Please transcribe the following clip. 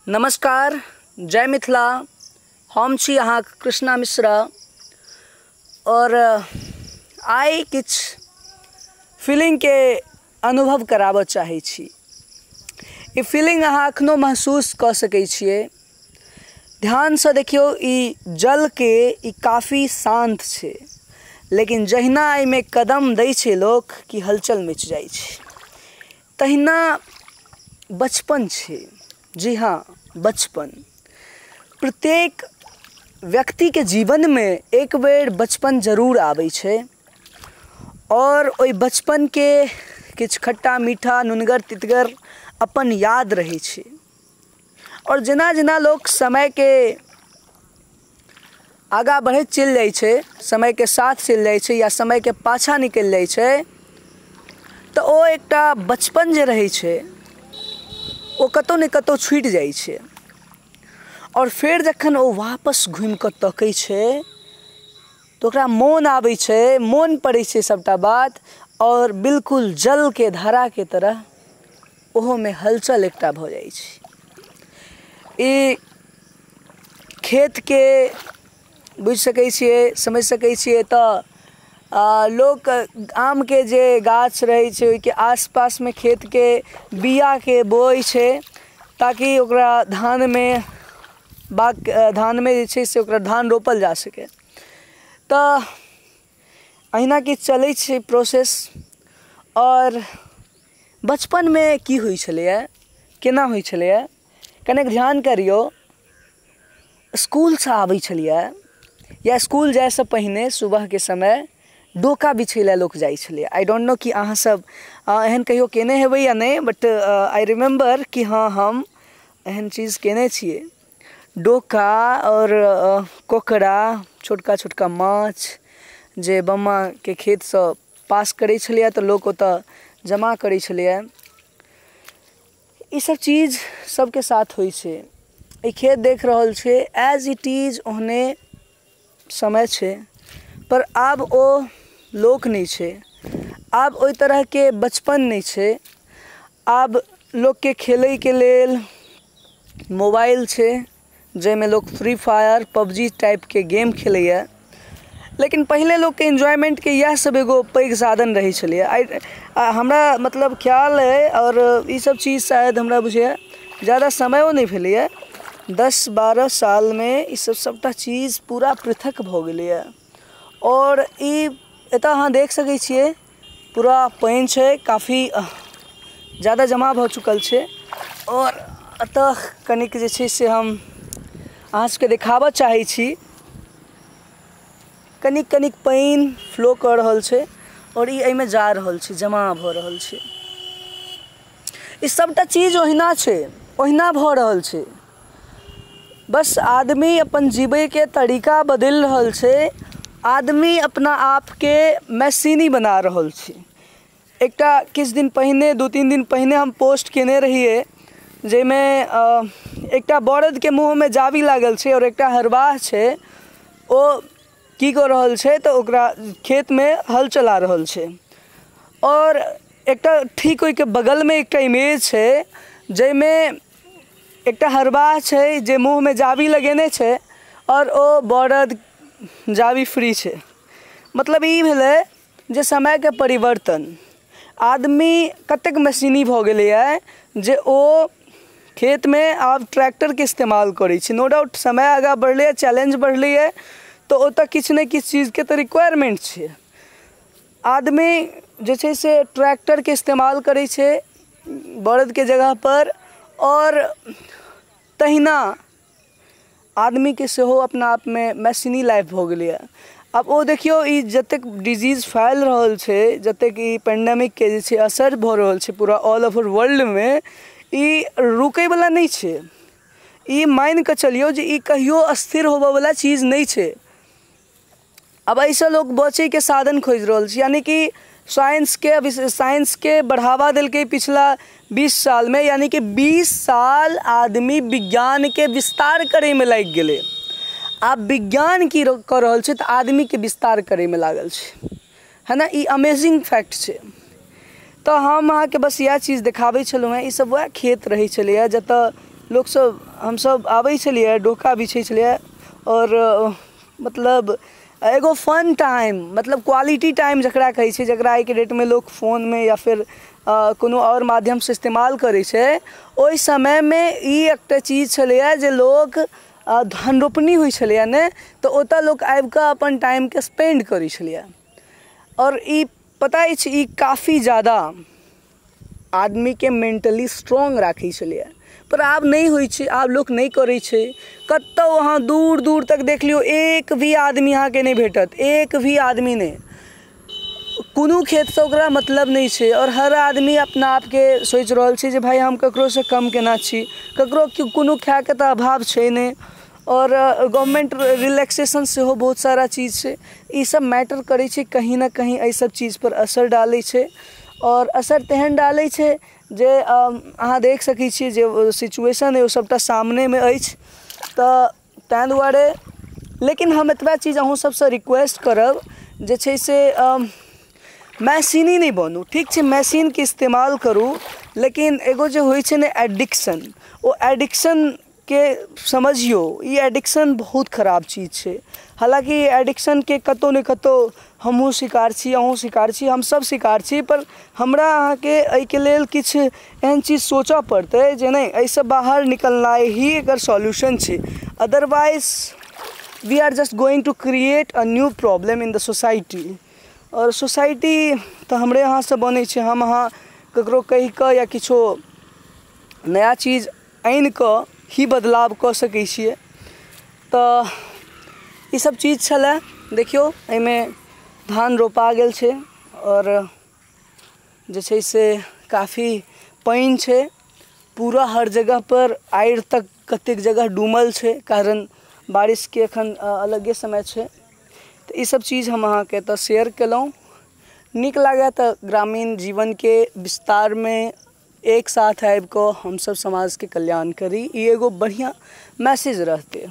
नमस्कार, जय मिथिला। हम छी अहाँके कृष्णा मिश्रा और आइ किछु फीलिंगके अनुभव कराबऽ चाहै छी। ई फीलिंग अहाँ एखनो महसूस कऽ सकै छियै। ध्यानसँ देखियौ, ई जलके ई काफी शान्त छै, लेकिन जहिना एहिमे कदम दै छै लोक कि हलचल मचि जाइ छै। तहिना बचपन छै। जी हाँ, बचपन। प्रत्येक व्यक्तिके जीवनमे एक बेर बचपन जरूर आबै छै और ओहि बचपनके किछु खट्टा मीठा नुनगर तितगर अपन याद रहै छै। और जेना जेना लोक समयके आगाँ बढ़ैत चलि जाइ छै, समयके साथ चलि जाइ छै या समयके पाछाँ निकलि जाइ छै, तऽ ओ एकटा बचपन जे रहै छै ओ कतहु ने कतहु छुटि जाइ छै। और फेर जखन ओ वापस घुमिकऽ तकै छै तऽ ओकरा मोन आबै छै, मोन पड़ै छै सबटा बात, और बिल्कुल जलके धाराके तरह ओहोमे हलचल एकटा भऽ जाइ छै। ई खेतके बुझि सकै छियै, समझि सकै छियै। तऽ लोक आमके जे गाछ रहै छै ओहिके आसपासमे खेतके बियाके बोइ छै ताकि ओकरा धानमे धानमे जे छै से ओकरा धान रोपल जा सकै। तऽ अहिना किछु चलै छै प्रोसेस। आओर बचपनमे की होइ छलैए, केना होइ छलैए, कनेक ध्यान करियौ। स्कूलसँ आबै छलियै या स्कूल जाइसँ पहिने सुबहके समय डोका बिछै लए लोक जाइ छलैए। I don't know कि अहाँसभ एहन कहियो केने हेबै या नहि, बट I remember कि हँ, हम एहन चीज केने छियै। डोका आओर कोकरा, छोटका छोटका माछ जे बम्माके खेतसँ पास करै छलैए तऽ लोक ओतऽ जमा करै छलैए। ईसब चीज सबके साथ होइ छै। ई खेत देख रहल छियै, एज it is ओहने समय छै, पर आब ओ लोक नहि छै, आब ओहि तरहके बचपन नहि छै। आब लोकके खेलैके लेल मोबाइल छै जाहिमे लोक फ्री फायर पबजी टाइपके गेम खेलैए, लेकिन पहिले लोकके एन्जॉयमेन्टके इएह सब एगो पैघ साधन रहै छलैए। आइ हमरा मतलब ख्याल अइ, आओर ईसब चीज शायद हमरा बुझैए ज्यादा समयो नहि भेलैए, 10-12 सालमे ईसब सबटा चीज पूरा पृथक भऽ गेलैए। आओर ई एतऽ अहाँ देख सकै छियै पूरा पानि छै, काफी ज्यादा जमा भऽ चुकल छै। आओर एतऽ कनिक जे छै से हम अहाँ सबके देखाबऽ चाहै छी, कनिक कनिक पानि फ्लो कऽ रहल छै और ई एहिमे जा रहल छै, जमा भऽ रहल छै। ई सबटा चीज ओहिना छै, ओहिना भऽ रहल छै, बस आदमी अपन जीबैके तरीका बदलि रहल छै, आदमी अपना आपके मशीनी बना रहल छै। एकटा किछु दिन पहिने, 2-3 दिन पहिने हम पोस्ट केने रहियै जाहिमे एकटा बरदके मुँहमे जाबी लागल छै और एकटा हरवाह छै, ओ की कऽ रहल छै तऽ ओकरा खेतमे हल चला रहल छै। और एकटा ठीक ओहिके बगलमे एकटा इमेज छै जाहिमे एकटा हरवाह छै जे मुँहमे जाबी लगेने छै और ओ बरद जाबी फ्री छै। मतलब ई भेलै जे समयके परिवर्तन, आदमी कतेक मशीनी भऽ गेलैए जे ओ खेतमे आब ट्रैक्टरके इस्तेमाल करै छै। नो डाउट समय आगाँ बढ़लैए, चैलेंज बढ़लैए, तऽ ओतऽ किछु ने किछु चीजके तऽ रिक्वायरमेन्ट छै। आदमी जे छै से ट्रैक्टरके इस्तेमाल करै छै बरदके जगहपर, आओर तहिना आदमीके सेहो अपना आपमे मशीनी लाइफ भऽ गेलैए। आब ओ देखियौ, ई जतेक डिजीज फैल रहल छै, जतेक ई पेंडेमिकके जे छै असर भऽ रहल छै पूरा ऑल ओवर वर्ल्डमे, ई रुकैवला नहि छै। ई मानिकऽ चलियौ जे ई कहियो स्थिर होबऽवला चीज नहि छै। आब एहिसँ लोक बचैके साधन खोजि रहल छै, यानि कि साइंसके बढ़ावा देलकै पिछला 20 सालमे, यानि कि 20 साल आदमी विज्ञानके विस्तार करैमे लागि गेलै। आब विज्ञान की कऽ रहल छै तऽ आदमीके विस्तार करैमे लागल छै, है ना? ई अमेजिंग फैक्ट छै। तऽ हम अहाँके बस इएह चीज देखाबै छलहुँ हेँ। ई सब वएह खेत रहै छलैए जतऽ लोकसब हमसब आबै छलियै, डोका बिछै छलियै आओर मतलब एगो फन टाइम, मतलब क्वालिटी टाइम जकरा कहै छै, जकरा आइके डेटमे लोक फोनमे या फिर कोनो आओर माध्यमसँ इस्तेमाल करै छै, ओहि समयमे ई एकटा चीज छलैए जे लोक धान रोपनी होइ छलैए ने, तऽ ओतऽ लोक आबिकऽ अपन टाइमके स्पेंड करै छलैए। आओर ई पता अछि, ई काफी ज्यादा आदमीके मेंटली स्ट्रॉन्ग राखै छलैए, पर आब नहि होइ छै, आब लोक नहि करै छै। कतहु अहाँ दूर दूर तक देख लियौ, एक भी आदमी अहाँके नहि भेटत, एक भी आदमी नहि, कोनो खेतसँ ओकरा मतलब नहि छै। आओर हर आदमी अपना आपके सोचि रहल छै जे भाइ हम ककरोसँ कम केना छी, ककरो कोनो खायके तऽ अभाव छै नहि। आओर गवर्नमेंट रिलैक्सेशन सेहो बहुत सारा चीज छै, ई सब मैटर करै छै, कहीं ने कहीं एहि सब चीजपर असर डालै छै। आओर असर तेहन डालै छै जे अहाँ देख सकै छियै जे सिचुएशन अइ ओ सबटा सामनेमे अछि। तऽ ताहि दुआरे लेकिन हम एतबा चीज अहूँ सबसँ रिक्वेस्ट करब जे छै से मशीनी नहि बनू। ठीक छै, मशीनके इस्तेमाल करू, लेकिन एगो जे होइ छै ने एडिक्शन, ओ एडिक्शनके समझियौ, ई एडिक्शन बहुत खराब चीज छै। हालाँकि एडिक्शनके कतहु ने कतहु हमहूँ शिकार छी, अहूँ शिकार छी, हमसब शिकार छी, पर हमरा अहाँके एहिके लेल किछु एहन चीज सोचऽ पड़तै जे नहि, एहिसँ बाहर निकलनाइ ही एकर सॉल्यूशन छै। Otherwise we are just going to create a new problem in the society. आओर सोसाइटी तऽ हमरे अहाँसँ बनै छै, हम अहाँ ककरो कहिकऽ या किछो नया चीज आनिकऽ ही बदलाव कऽ सकै छियै। तऽ ईसब चीज छलै। देखियौ एहिमे धान रोपा गेल छै आओर जे छै से काफी पानि छै, पूरा हर जगहपर आड़ि तक कतेक जगह डूमल छै, कारण बारिशके एखन अलगे समय छै। तऽ ईसब चीज हम अहाँके एतऽ शेयर केलहुँ। नीक लागै तऽ ग्रामीण जीवनके विस्तारमे एक साथ आबिकऽ हमसब समाजके कल्याण करी, ई एगो बढ़िआँ मैसेज रहतै।